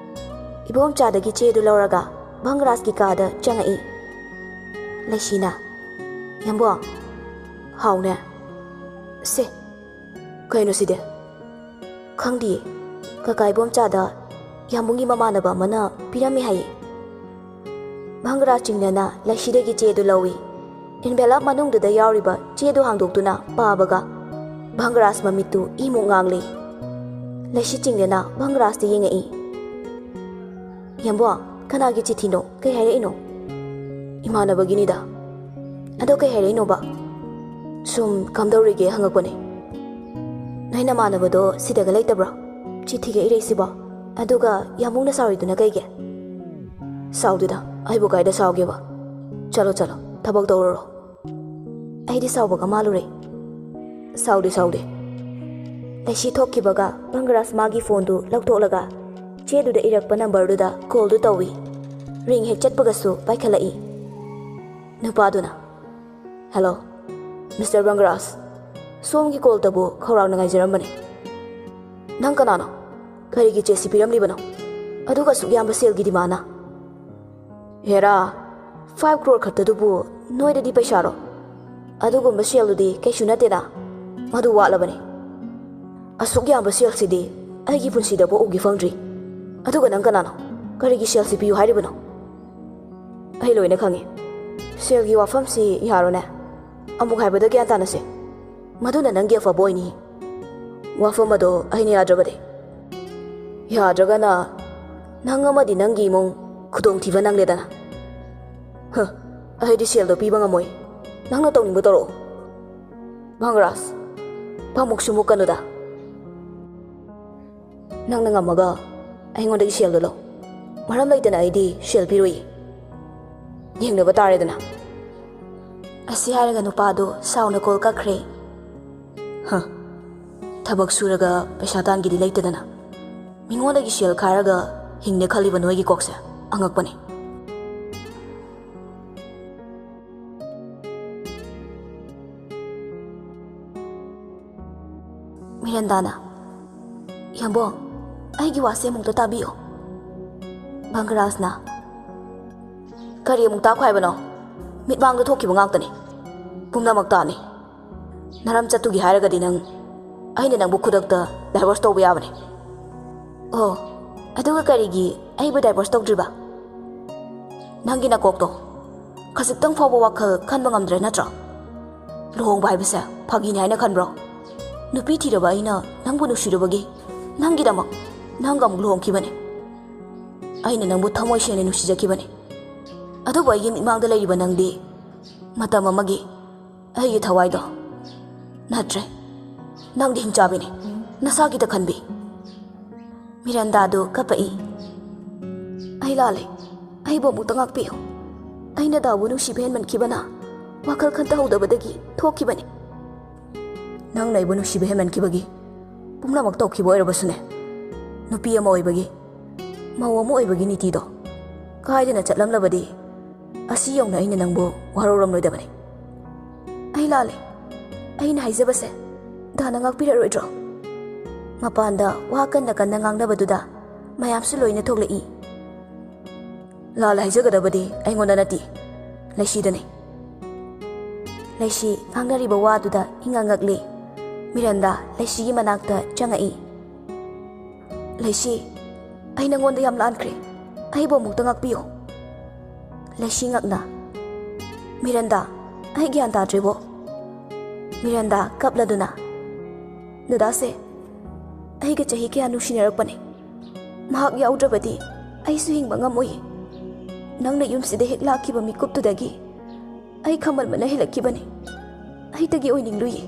ꯏꯕꯣꯝꯆꯥꯗꯒꯤ ꯆꯦꯗꯨ ꯂꯧꯔꯒ ꯚꯪꯒꯔꯥꯖꯀꯤ ꯀꯥꯗ ꯆꯪꯉꯛꯏ꯫ ꯂꯩꯁꯤꯅ, "ꯌꯥꯝꯕꯣ꯫" "ꯍꯥꯎꯅꯦ꯫ ꯁꯦ, ꯀꯩꯅꯣ ꯁꯤꯗꯤ?" "ꯈꯪꯗꯤꯌꯦ꯫ ꯀꯀꯥ ꯏꯕꯣꯝꯆꯥꯗ ꯌꯥꯝꯕꯨꯡꯒꯤ ꯃꯃꯥꯟꯅꯕ ꯑꯃꯅ ꯄꯤꯔꯝꯃꯦ ꯍꯥꯏꯌꯦ꯫" ꯚꯪꯒꯔꯥꯖ ꯆꯤꯡꯅꯅ ꯂꯩꯁꯤꯗꯒꯤ ꯆꯦꯗꯨ ꯂꯧꯏ꯫ ꯏꯟꯚꯦꯂꯞ ꯃꯅꯨꯡꯗꯨꯗ ꯌꯥꯎꯔꯤꯕ ꯆꯦꯗꯨ ꯍꯥꯡꯗꯣꯛꯇꯨꯅ ꯄꯥꯕꯒ ꯚꯪꯒꯔꯥꯖ ꯃꯃꯤꯠꯇꯨ ꯏꯃꯨꯛ ꯉꯥꯡꯂꯤ꯫ ꯂꯩꯁꯤ ꯆꯤꯡꯅꯅ ꯚꯪꯒꯔꯥꯖꯇ ꯌꯦꯡꯉꯛꯏ꯫ "ꯌꯥꯝꯕꯣ, ꯀꯅꯥꯒꯤ ꯆꯤꯊꯤꯅꯣ? ꯀꯩ ꯍꯥꯏꯔꯛꯏꯅꯣ?" "ꯏꯃꯥꯟꯅꯕꯒꯤꯅꯤꯗ꯫" "ꯑꯗꯣ ꯀꯩ ꯍꯥꯏꯔꯛꯏꯅꯣꯕ?" "ꯁꯨꯝ ꯀꯝꯗꯧꯔꯤꯒꯦ ꯍꯪꯉꯛꯄꯅꯦ꯫" "ꯅꯣꯏ ꯅꯃꯥꯟꯅꯕꯗꯣ ꯁꯤꯗꯒ ꯂꯩꯇꯕ꯭ꯔꯣ? ꯆꯤꯊꯤꯒ ꯏꯔꯛꯏꯁꯤꯕꯣ? ꯑꯗꯨꯒ ꯌꯥꯝꯕꯨꯡꯅ ꯁꯥꯎꯔꯤꯗꯨꯅ ꯀꯩꯒꯤ?" "ꯁꯥꯎꯗꯦꯗ, ꯑꯩꯕꯨ ꯀꯥꯏꯗ ꯁꯥꯎꯒꯦꯕ? ꯆꯠꯂꯣ, ꯆꯠꯂꯣ, ꯊꯕꯛ ꯇꯧꯔꯨꯔꯣ꯫" "ꯑꯩꯗꯤ ꯁꯥꯎꯕꯒ ꯃꯥꯜꯂꯨꯔꯦ꯫" "ꯁꯥꯎꯗꯦ, ꯁꯥꯎꯗꯦ꯫" ꯂꯩꯁꯤ ꯊꯣꯛꯈꯤꯕꯒ ꯚꯪꯒꯔꯥꯖ ꯃꯥꯒꯤ ꯐꯣꯟꯗꯨ ꯂꯧꯊꯣꯛꯂꯒ ꯆꯦꯗꯨꯗ ꯏꯔꯛꯄ ꯅꯝꯕꯔꯗꯨꯗ ꯀꯣꯜꯗꯨ ꯇꯧꯏ꯫ ꯔꯤꯡ ꯍꯦꯛ ꯆꯠꯄꯒꯁꯨ ꯄꯥꯏꯈꯠꯂꯛꯏ꯫ ꯅꯨꯄꯥꯗꯨꯅ, "ꯍꯦꯜꯂꯣ, ꯃꯤꯁꯇꯔ ꯚꯪꯒꯔꯥꯖ, ꯁꯣꯝꯒꯤ ꯀꯣꯜꯇꯕꯨ ꯈꯧꯔꯥꯡꯅ ꯉꯥꯏꯖꯔꯝꯕꯅꯤ꯫ ꯅꯪ ꯀꯅꯥꯅꯣ? ꯀꯔꯤꯒꯤ ꯆꯦ ꯁꯤ ꯄꯤꯔꯝꯂꯤꯕꯅꯣ? ꯑꯗꯨꯒ ꯑꯁꯨꯛ ꯌꯥꯝꯕ ꯁꯦꯜꯒꯤ ꯗꯤꯃꯥꯟꯅ?" "ꯍꯦꯔꯥ, ꯐꯥꯏꯚ ꯀ꯭ꯔꯣꯔ ꯈꯛꯇꯗꯨꯕꯨ ꯅꯣꯏꯗꯗꯤ ꯄꯩꯁꯥꯔꯣ? ꯑꯗꯨꯒꯨꯝꯕ ꯁꯦꯜꯗꯨꯗꯤ ꯀꯩꯁꯨ ꯅꯠꯇꯦꯗ꯫ ꯃꯗꯨ ꯋꯥꯠꯂꯕꯅꯤ꯫ ꯑꯁꯨꯛ ꯌꯥꯝꯕ ꯁꯦꯜꯁꯤꯗꯤ ꯑꯩꯒꯤ ꯄꯨꯟꯁꯤꯗ ꯄꯣꯛꯎꯒꯦ ꯐꯪꯗ꯭ꯔꯤ꯫ ꯑꯗꯨꯒ ꯅꯪ ꯀꯅꯥꯅꯣ? ꯀꯔꯤꯒꯤ ꯁꯦꯜꯁꯤ ꯄꯤꯌꯨ ꯍꯥꯏꯔꯤꯕꯅꯣ?" "ꯑꯩ ꯂꯣꯏꯅ ꯈꯪꯉꯤ꯫ ꯁꯦꯜꯒꯤ ꯋꯥꯐꯝꯁꯤ ꯌꯥꯔꯣꯅꯦ꯫ ꯑꯃꯨꯛ ꯍꯥꯏꯕꯗ ꯒ꯭ꯌꯥꯟ ꯇꯥꯅꯁꯦ꯫ ꯃꯗꯨꯅ ꯅꯪꯒꯤ ꯑꯐꯕ ꯑꯣꯏꯅꯤ꯫ ꯋꯥꯐꯝ ꯑꯗꯣ ꯑꯩꯅ ꯌꯥꯗ꯭ꯔꯕꯗꯤ?" "ꯌꯥꯗ꯭ꯔꯒꯅ ꯅꯪ ꯑꯃꯗꯤ ꯅꯪꯒꯤ ꯏꯃꯨꯡ ꯈꯨꯗꯣꯡꯊꯤꯕ ꯅꯪꯂꯦꯗꯅ꯫" "ꯍ, ꯑꯩꯗꯤ ꯁꯦꯜꯗꯣ ꯄꯤꯕ ꯉꯝꯃꯣꯏ꯫ ꯅꯪꯅ ꯇꯧꯅꯤꯡꯕ ꯇꯧꯔꯛꯑꯣ꯫" "ꯚꯪꯒꯔꯥꯖ, ꯐꯃꯨꯛ ꯁꯨꯃꯨꯛ ꯀꯅꯨꯗ꯫ ꯅꯪꯅ ꯉꯝꯃꯒ ꯑꯩꯉꯣꯟꯗꯒꯤ ꯁꯦꯜꯗꯣ ꯂꯧ꯫ ꯃꯔꯝ ꯂꯩꯇꯅ ꯑꯩꯗꯤ ꯁꯦꯜ ꯄꯤꯔꯣꯏꯌꯦ꯫ ꯌꯦꯡꯅꯕ ꯇꯥꯔꯦꯗꯅ꯫ ꯑꯁꯤ ꯍꯥꯏꯔꯒ ꯅꯨꯄꯥꯗꯨ ꯁꯥꯎꯅ ꯀꯣꯜ ꯀꯛꯈ꯭ꯔꯦ꯫ ꯍ, ꯊꯕꯛ ꯁꯨꯔꯒ ꯄꯩꯁꯥ ꯇꯥꯟꯒꯦꯗꯤ ꯂꯩꯇꯗꯅ ꯃꯤꯉꯣꯟꯗꯒꯤ ꯁꯦꯜ ꯈꯥꯏꯔꯒ ꯍꯤꯡꯅꯦ ꯈꯜꯂꯤꯕ ꯅꯣꯏꯒꯤ ꯀꯣꯛꯁꯦ ꯑꯉꯛꯄꯅꯤ꯫ ꯃꯤꯔꯦꯟꯗꯥꯅ, "ꯌꯥꯝꯕꯣꯡ, ꯑꯩꯒꯤ ꯋꯥꯁꯦ ꯑꯃꯨꯛꯇ ꯇꯥꯕꯤꯌꯨ꯫" ꯕꯪꯒꯔꯥꯖꯅ, "ꯀꯔꯤ ꯑꯃꯨꯛ ꯇꯥꯈꯣ ꯍꯥꯏꯕꯅꯣ? ꯃꯤꯠꯃꯥꯡꯗ ꯊꯣꯛꯈꯤꯕ ꯉꯥꯛꯇꯅꯤ꯫ ꯄꯨꯝꯅꯃꯛ ꯇꯥꯅꯤ꯫ ꯅꯔꯝ ꯆꯠꯇꯨꯒꯤ ꯍꯥꯏꯔꯒꯗꯤ ꯅꯪ, ꯑꯩꯅ ꯅꯪꯕꯨ ꯈꯨꯗꯛꯇ ꯗꯥꯏꯚꯣꯔꯁ ꯇꯧꯕ ꯌꯥꯕꯅꯤ꯫" "ꯑꯣ, ꯑꯗꯨꯒ ꯀꯔꯤꯒꯤ ꯑꯩꯕꯨ ꯗꯥꯏꯚꯣꯔꯁ ꯇꯧꯗ꯭ꯔꯤꯕ? ꯅꯪꯒꯤ ꯅꯀꯣꯛꯇꯣ ꯈꯖꯤꯛꯇꯪ ꯐꯥꯎꯕ ꯋꯥꯈꯜ ꯈꯟꯕ ꯉꯝꯗ꯭ꯔꯦ ꯅꯠꯇ꯭ꯔꯣ? ꯂꯨꯍꯣꯡꯕ ꯍꯥꯏꯕꯁꯦ ꯐꯥꯒꯤꯅꯤ ꯍꯥꯏꯅ ꯈꯟꯕ꯭ꯔꯣ? ꯅꯨꯄꯤ ꯊꯤꯔꯕ ꯑꯩꯅ ꯅꯪꯕꯨ ꯅꯨꯡꯁꯤꯔꯨꯕꯒꯤ, ꯅꯪꯒꯤꯗꯃꯛ ꯅꯪꯒ ꯑꯃꯨꯛ ꯂꯨꯍꯣꯡꯈꯤꯕꯅꯤ꯫ ꯑꯩꯅ ꯅꯪꯕꯨ ꯊꯃꯣꯏ ꯁꯦꯡꯅ ꯅꯨꯡꯁꯤꯖꯈꯤꯕꯅꯤ꯫ ꯑꯗꯨꯕꯨ ꯑꯩꯒꯤ ꯃꯤꯠꯃꯥꯡꯗ ꯂꯩꯔꯤꯕ ꯅꯪꯗꯤ ꯃꯇꯝ ꯑꯃꯒꯤ ꯑꯩꯒꯤ ꯊꯋꯥꯏꯗꯣ ꯅꯠꯇ꯭ꯔꯦ꯫ ꯅꯪꯗꯤ ꯍꯤꯡꯆꯥꯕꯤꯅꯤ, ꯅꯁꯥꯒꯤꯗ ꯈꯟꯕꯤ꯫" ꯃꯤꯔꯦꯟꯗꯥꯗꯨ ꯀꯞꯄꯛꯏ꯫ "ꯑꯩ ꯂꯥꯜꯂꯦ꯫ ꯑꯩꯕꯨ ꯑꯃꯨꯛꯇ ꯉꯥꯛꯄꯤꯌꯨ꯫ ꯑꯩꯅ ꯗꯥꯎꯕꯨ ꯅꯨꯡꯁꯤꯕ ꯍꯦꯟꯃꯟꯈꯤꯕꯅ ꯋꯥꯈꯜ ꯈꯟꯊꯍꯧꯗꯕꯗꯒꯤ ꯊꯣꯛꯈꯤꯕꯅꯤ꯫" "ꯅꯪꯅ ꯑꯩꯕꯨ ꯅꯨꯡꯁꯤꯕ ꯍꯦꯟꯃꯟꯈꯤꯕꯒꯤ ꯄꯨꯝꯅꯃꯛ ꯇꯧꯈꯤꯕ ꯑꯣꯏꯔꯕꯁꯨꯅꯦ, ꯅꯨꯄꯤ ꯑꯃ ꯑꯣꯏꯕꯒꯤ, ꯃꯧ ꯑꯃ ꯑꯣꯏꯕꯒꯤ ꯅꯤꯇꯤꯗꯣ ꯀꯥꯏꯗꯅ ꯆꯠꯂꯝꯂꯕꯗꯤ ꯑꯁꯤ ꯌꯧꯅ ꯑꯩꯅ ꯅꯪꯕꯨ ꯋꯥꯔꯧꯔꯝꯂꯣꯏꯗꯕꯅꯤ꯫" "ꯑꯩ ꯂꯥꯜꯂꯦ꯫ ꯑꯩꯅ ꯍꯥꯏꯖꯕꯁꯦ ꯗꯥꯅ ꯉꯥꯛꯄꯤꯔꯔꯣꯏꯗ꯭ꯔꯣ?" ꯃꯄꯥꯟꯗ ꯋꯥ ꯀꯟꯅ ꯀꯟꯅ ꯉꯥꯡꯅꯕꯗꯨꯗ ꯃꯌꯥꯝꯁꯨ ꯂꯣꯏꯅ ꯊꯣꯛꯂꯛꯏ꯫ "ꯂꯥꯜꯂꯦ ꯍꯥꯏꯖꯒꯗꯕꯗꯤ ꯑꯩꯉꯣꯟꯗ ꯅꯠꯇꯦ, ꯂꯩꯁꯤꯗꯅꯤ꯫" ꯂꯩꯁꯤ ꯉꯥꯡꯅꯔꯤꯕ ꯋꯥꯗꯨꯗ ꯏꯉꯛ ꯉꯛꯂꯤ꯫ ꯃꯤꯔꯟꯗꯥ ꯂꯩꯁꯤꯒꯤ ꯃꯅꯥꯛꯇ ꯆꯪꯉꯛꯏ꯫ "ꯂꯩꯁꯤ, ꯑꯩ ꯅꯉꯣꯟꯗ ꯌꯥꯝ ꯂꯥꯟꯈ꯭ꯔꯦ꯫ ꯑꯩꯕꯨ ꯑꯃꯨꯛꯇ ꯉꯥꯛꯄꯤꯌꯨ꯫" ꯂꯩꯁꯤ ꯉꯛꯅ, "ꯃꯤꯔꯟꯗꯥ, ꯑꯩ ꯒ꯭ꯌꯥꯟ ꯇꯥꯗ꯭ꯔꯦꯕꯣ꯫" ꯃꯤꯔꯟꯗꯥ ꯀꯞꯂꯗꯨꯅ, "ꯗꯗꯥꯁꯦ ꯑꯩꯒ ꯆꯍꯤ ꯀꯌꯥ ꯅꯨꯡꯁꯤꯅꯔꯛꯄꯅꯦ꯫ ꯃꯍꯥꯛ ꯌꯥꯎꯗ꯭ꯔꯕꯗꯤ ꯑꯩꯁꯨ ꯍꯤꯡꯕ ꯉꯝꯃꯣꯏꯌꯦ꯫ ꯅꯪꯅ ꯌꯨꯝꯁꯤꯗ ꯍꯦꯛ ꯂꯥꯛꯈꯤꯕ ꯃꯤꯀꯨꯞꯇꯨꯗꯒꯤ ꯑꯩ ꯈꯃꯜꯕꯅ ꯍꯦꯜꯂꯛꯈꯤꯕꯅꯦ꯫ ꯑꯩꯇꯒꯤ ꯑꯣꯏꯅꯤꯡꯂꯨꯏꯌꯦ꯫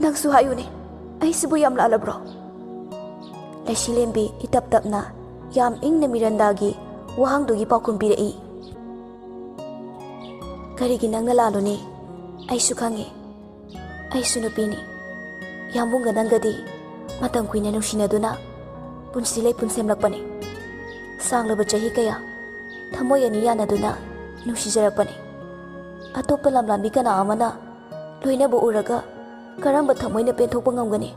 ꯅꯪꯁꯨ ꯍꯥꯏꯌꯨꯅꯦ, ꯑꯩꯁꯤꯕꯨ ꯌꯥꯝ ꯂꯥꯜꯂꯕ꯭ꯔꯣ?" ꯂꯩꯁꯤꯂꯦꯝꯕꯤ ꯏꯇꯞ ꯇꯞꯅ ꯌꯥꯝ ꯏꯪꯅ ꯃꯤꯔꯟꯗꯥꯒꯤ ꯋꯥꯍꯪꯗꯨꯒꯤ ꯄꯥꯎꯈꯨꯝ ꯄꯤꯔꯛꯏ꯫ "ꯀꯔꯤꯒꯤ ꯅꯪꯅ ꯂꯥꯜꯂꯨꯅꯤ? ꯑꯩꯁꯨ ꯈꯪꯉꯤ꯫ ꯑꯩꯁꯨ ꯅꯨꯄꯤꯅꯤ꯫ ꯌꯥꯝꯕꯨꯡꯒ ꯅꯪꯒꯗꯤ ꯃꯇꯝ ꯀꯨꯏꯅ ꯅꯨꯡꯁꯤꯅꯗꯨꯅ ꯄꯨꯟꯁꯤ ꯂꯩꯄꯨꯟ ꯁꯦꯝꯂꯛꯄꯅꯤ꯫ ꯁꯥꯡꯂꯕ ꯆꯍꯤ ꯀꯌꯥ ꯊꯃꯣꯏ ꯑꯅꯤ ꯌꯥꯅꯗꯨꯅ ꯅꯨꯡꯁꯤꯖꯔꯛꯄꯅꯤ꯫ ꯑꯇꯣꯞꯄ ꯂꯝꯂꯥꯟꯕꯤ ꯀꯅꯥ ꯑꯃꯅ ꯂꯣꯏꯅꯕ ꯎꯔꯒ ꯀꯔꯝꯕ ꯊꯃꯣꯏꯅ ꯄꯦꯟꯊꯣꯛꯄ ꯉꯝꯒꯅꯤ?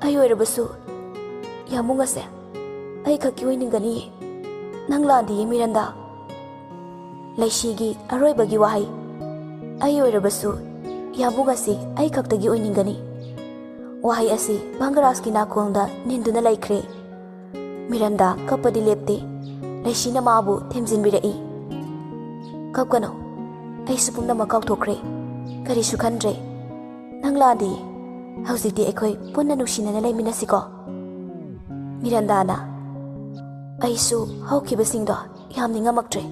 ꯑꯩ ꯑꯣꯏꯔꯕꯁꯨ ꯌꯥꯝꯕꯨꯡ ꯑꯁꯦ ꯑꯩ ꯈꯛꯀꯤ ꯑꯣꯏꯅꯤꯡꯒꯅꯤꯌꯦ꯫ ꯅꯪ ꯂꯥꯟꯗꯤꯌꯦ ꯃꯤꯔꯟꯗꯥ꯫" ꯂꯩꯁꯤꯒꯤ ꯑꯔꯣꯏꯕꯒꯤ ꯋꯥꯍꯩ, "ꯑꯩ ꯑꯣꯏꯔꯕꯁꯨ ꯌꯥꯝꯕꯨꯡ ꯑꯁꯤ ꯑꯩ ꯈꯛꯇꯒꯤ ꯑꯣꯏꯅꯤꯡꯒꯅꯤ꯫" ꯋꯥꯍꯩ ꯑꯁꯤ ꯚꯪꯒꯔꯥꯖꯀꯤ ꯅꯥꯀꯣꯡꯗ ꯅꯤꯟꯗꯨꯅ ꯂꯩꯈ꯭ꯔꯦ꯫ ꯃꯤꯔꯟꯗꯥ ꯀꯞꯄꯗꯤ ꯂꯦꯞꯇꯦ꯫ ꯂꯩꯁꯤꯅ ꯃꯥꯕꯨ ꯊꯦꯝꯖꯤꯟꯕꯤꯔꯛꯏ꯫ "ꯀꯞꯀꯅꯨ꯫ ꯑꯩꯁꯨ ꯄꯨꯝꯅꯃꯛ ꯀꯥꯎꯊꯣꯛꯈ꯭ꯔꯦ꯫ ꯀꯔꯤꯁꯨ ꯈꯟꯗ꯭ꯔꯦ꯫ ꯅꯪ ꯂꯥꯟꯗꯤꯌꯦ꯫ ꯍꯧꯖꯤꯛꯇꯤ ꯑꯩꯈꯣꯏ ꯄꯨꯟꯅ ꯅꯨꯡꯁꯤꯅꯅ ꯂꯩꯃꯤꯟꯅꯁꯤꯀꯣ꯫" ꯃꯤꯔꯟꯗꯥꯅ, "ꯑꯩꯁꯨ ꯍꯧꯈꯤꯕꯁꯤꯡꯗꯣ ꯌꯥꯝ ꯅꯤꯡꯉꯝꯃꯛꯇ꯭ꯔꯦ꯫"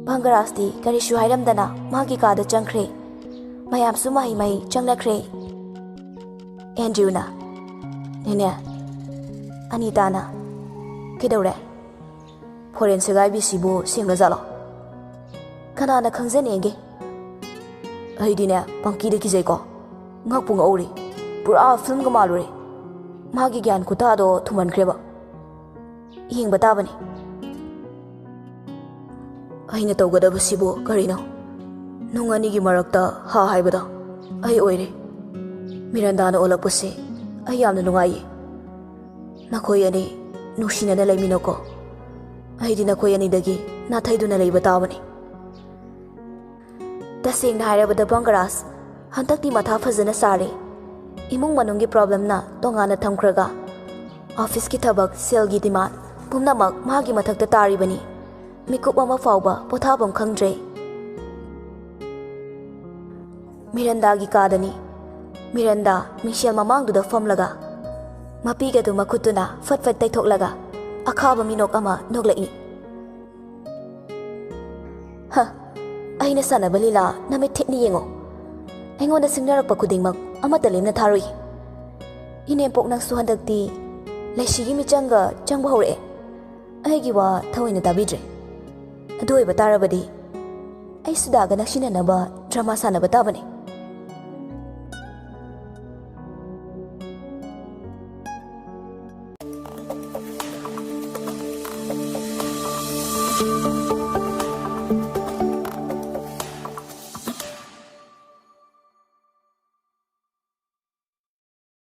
ꯚꯪꯒꯔꯥꯖꯇꯤ ꯀꯔꯤꯁꯨ ꯍꯥꯏꯔꯝꯗꯅ ꯃꯥꯒꯤ ꯀꯥꯗ ꯆꯪꯈ꯭ꯔꯦ꯫ ꯃꯌꯥꯝꯁꯨ ꯃꯍꯩ ꯃꯍꯩ ꯆꯪꯅꯈ꯭ꯔꯦ꯫ ꯑꯦꯟꯗ꯭ꯔꯤꯌꯨꯅ, "ꯅꯦꯅꯦ꯫" ꯑꯅꯤꯇꯥꯅ, "ꯀꯩꯗꯧꯔꯦ? ꯐꯣꯔꯦꯟ ꯁꯦꯒꯥꯏꯕꯤꯁꯤꯕꯨ ꯁꯦꯡꯅꯖꯥꯠꯂꯣ? ꯀꯅꯥꯅ ꯈꯪꯖꯅꯤꯒꯦ? ꯑꯩꯗꯤꯅꯦ, ꯄꯪꯀꯤꯗ ꯀꯤꯖꯩꯀꯣ꯫ ꯉꯛꯄꯨ ꯉꯛꯎꯔꯦ꯫ ꯄꯨꯔꯥ ꯐꯤꯂꯝꯒ ꯃꯥꯜꯂꯨꯔꯦ꯫ ꯃꯥꯒꯤ ꯒ꯭ꯌꯥꯟ ꯈꯨꯇꯥꯗꯣ ꯊꯨꯃꯟꯈ꯭ꯔꯦꯕ꯫ ꯌꯦꯡꯕ ꯇꯥꯕꯅꯤ꯫" "ꯑꯩꯅ ꯇꯧꯒꯗꯕꯁꯤꯕꯨ ꯀꯔꯤꯅꯣ? ꯅꯨꯡ ꯑꯅꯤꯒꯤ ꯃꯔꯛꯇ ꯍꯥ ꯍꯥꯏꯕꯗꯣ ꯑꯩ ꯑꯣꯏꯔꯦ꯫ ꯃꯤꯔꯟꯗꯥꯅ ꯑꯣꯜꯂꯛꯄꯁꯦ ꯑꯩ ꯌꯥꯝꯅ ꯅꯨꯡꯉꯥꯏꯌꯦ꯫ ꯅꯈꯣꯏ ꯑꯅꯤ ꯅꯨꯡꯁꯤꯅꯅ ꯂꯩꯃꯤꯟꯅꯧꯀꯣ꯫ ꯑꯩꯗꯤ ꯅꯈꯣꯏ ꯑꯅꯤꯗꯒꯤ ꯅꯥꯊꯩꯗꯨꯅ ꯂꯩꯕ ꯇꯥꯕꯅꯤ꯫" ꯇꯁꯦꯡꯅ ꯍꯥꯏꯔꯕꯗ ꯚꯪꯒꯔꯥꯖ ꯍꯟꯗꯛꯇꯤ ꯃꯊꯥ ꯐꯖꯅ ꯁꯥꯔꯦ꯫ ꯏꯃꯨꯡ ꯃꯅꯨꯡꯒꯤ ꯄ꯭ꯔꯣꯕ꯭ꯂꯦꯝꯅ ꯇꯣꯉꯥꯟꯅ ꯊꯝꯈ꯭ꯔꯒ, ꯑꯣꯐꯤꯁꯀꯤ ꯊꯕꯛ, ꯁꯦꯜꯒꯤ ꯗꯤꯃꯥꯟ ꯄꯨꯝꯅꯃꯛ ꯃꯥꯒꯤ ꯃꯊꯛꯇ ꯇꯥꯔꯤꯕꯅꯤ꯫ ꯃꯤꯀꯨꯞ ꯑꯃ ꯐꯥꯎꯕ ꯄꯣꯊꯥꯐꯝ ꯈꯪꯗ꯭ꯔꯦ꯫ ꯃꯤꯔꯟꯗꯥꯒꯤ ꯀꯥꯗꯅꯤ꯫ ꯃꯤꯔꯟꯗꯥ ꯃꯤꯡꯁꯦꯜ ꯃꯃꯥꯡꯗꯨꯗ ꯐꯝꯂꯒ, ꯃꯄꯤꯒꯗꯨ ꯃꯈꯨꯠꯇꯨꯅ ꯐꯠ ꯐꯠ ꯇꯩꯊꯣꯛꯂꯒ, ꯑꯈꯥꯕ ꯃꯤꯅꯣꯛ ꯑꯃ ꯅꯣꯛꯂꯛꯏ꯫ "ꯍ, ꯑꯩꯅ ꯁꯥꯟꯅꯕ ꯂꯤꯂꯥ ꯅꯃꯤꯠ ꯊꯦꯠꯅ ꯌꯦꯡꯉꯣ꯫ ꯑꯩꯉꯣꯟꯗ ꯁꯤꯡꯅꯔꯛꯄ ꯈꯨꯗꯤꯡꯃꯛ ꯑꯃꯠꯇ ꯂꯦꯝꯅ ꯊꯥꯔꯨꯏ꯫ ꯏꯅꯦꯝꯄꯣꯛ, ꯅꯪꯁꯨ ꯍꯟꯗꯛꯇꯤ ꯂꯩꯁꯤꯒꯤ ꯃꯤꯆꯪꯒ ꯆꯪꯕ ꯍꯧꯔꯛꯑꯦ꯫ ꯑꯩꯒꯤ ꯋꯥ ꯊꯑꯣꯏꯅ ꯇꯥꯕꯤꯗ꯭ꯔꯦ꯫ ꯑꯗꯨ ꯑꯣꯏꯕ ꯇꯥꯔꯕꯗꯤ ꯑꯩ ꯁꯨꯗꯥꯒ ꯅꯛꯁꯤꯟꯅꯅꯕ ꯗ꯭ꯔꯃꯥ ꯁꯥꯟꯅꯕ ꯇꯥꯕꯅꯤ꯫